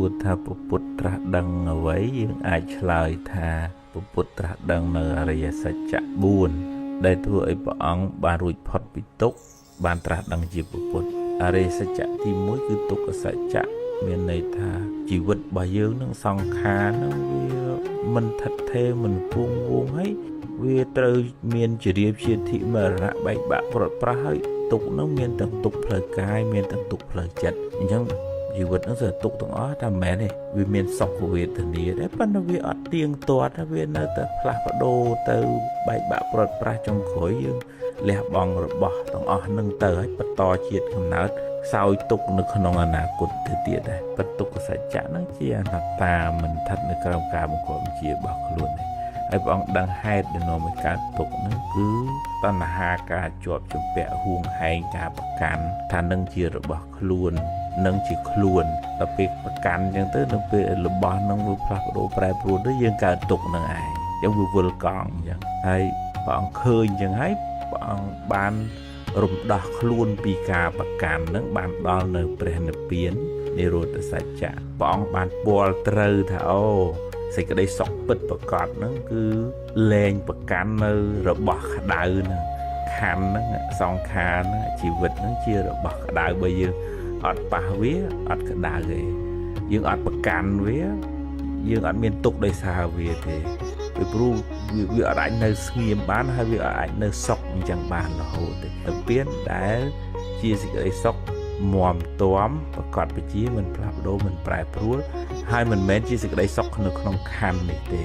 ួរថាព្រះពុទ្ធត្រាស់ដឹងអ្វីយើងអាចឆ្លើយថាព្រះពុទ្ធត្រាស់ដឹងនៅអរិយសច្ចៈ4ដែលធ្វើឲ្យព្រះអង្គបានរួចផុតពីទុក្ខបានត្រាស់ដឹងជាព្រះពុទ្ធអរិយសច្ចៈទី1គឺទុក្ខសច្ចៈមានន័យថាជីវិតរបស់យើងនឹងសង្ខារនឹងវាមិនថិតថេរមិនគង់វង្សហើយវាត្រូវមានជារៀបជាធិមរណៈបែកបាក់ប្រត់ប្រាស់ហើយទុក្ខនឹងមានទាំងទុក្ខផ្លូវកាយមានទាំងទុក្ខផ្លូវចិត្តអញ្ចឹងជីវិតនឹងសើទុក្ខទាំងអស់តែមិនមែនទេវាមានសុខវេទនាដែរប៉ុន្តែវាអត់ទៀងទាត់វានៅតែផ្លាស់ប្ដូរទៅបែកបាក់ប្រត់ប្រាស់ចុងក្រោយយើងលះបង់របស់ទាំងអស់នឹងទៅហើយបន្តជាតិកំណើតសោយទុកនៅក្នុងអនាគតទៅទៀតដែរបន្ទុកសច្ចៈហ្នឹងជាអនត្តាមិនស្ថិតនៅក្រោមការបង្គាប់បញ្ជារបស់ខ្លួនទេហើយព្រះអង្គដឹងហេតុដែលនាំឲ្យកើតទុក្ខហ្នឹងគឺតណ្ហាការជាប់ជំពាក់ហួងហែងការប្រកាន់ថានឹងជារបស់ខ្លួននឹងជាខ្លួនដល់ពេលប្រកាន់អញ្ចឹងទៅនៅពេលរបស់នឹងវាផ្លាស់ប្ដូរប្រែប្រួលទៅយើងកើតទុក្ខនឹងឯងអញ្ចឹងវាវិលកង់អញ្ចឹងហើយព្រះអង្គឃើញអញ្ចឹងហើយព្រះអង្គបានរំដោះខ្លួនពីការប្រកាន់នឹងបានដល់នៅព្រះនិព្វាននិរោធសច្ចៈព្រះអង្គបានពាល់ត្រូវថាអូសេចក្តីសុខពិតប្រកបហ្នឹងគឺលែងប្រកាន់នៅរបស់ក្តៅហ្នឹងខណ្ឌហ្នឹងសង្ខារហ្នឹងជីវិតហ្នឹងជារបស់ក្តៅបើយើងអត់ប៉ះវាអត់ក្តៅទេយើងអត់ប្រកាន់វាយើងអត់មានទុក្ខដោយសារវាទេពីព្រោះវាអត់អាចនៅស្ងៀមបានហើយវាអត់អាចនៅសុខអញ្ចឹងបានរហូតទេទៅពៀនដែលជាសេចក្តីសុខមមទាំប្រកបវិជាមិនផ្លាស់ប្ដូរមិនប្រែប្រួលហើយមិនមែនជាសេចក្តីសុខនៅក្នុងខណ្ឌនេះទេ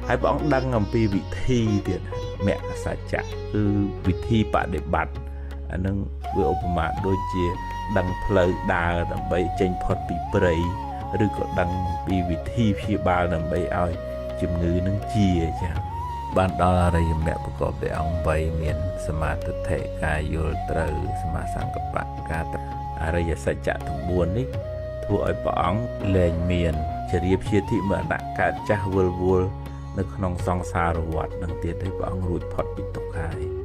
ហើយព្រះអង្គដឹងអំពីវិធីទៀតមគ្គសច្ចៈគឺវិធីបដិបត្តិអានឹងវាឧបមាដូចជាដឹងផ្លូវដើរដើម្បីចេញផុតពីព្រៃឬក៏ដឹងពីវិធីព្យាបាលដើម្បីឲ្យជំងឺនឹងជាចឹងបានដល់អរិយមគ្គប្រកបដោយអង្គ8មានសមាទិដ្ឋិការយល់ត្រូវសមាសង្កបៈការអរិយសច្ចៈទាំង4នេះធ្វើឲ្យព្រះអង្គលែងមានជារៀបជាធិមរណៈកើតចាស់វិលវល់នៅក្នុងសង្សារវដ្តនឹងទៀតទេព្រះអង្គរួចផុតពីទុក្ខហើយ។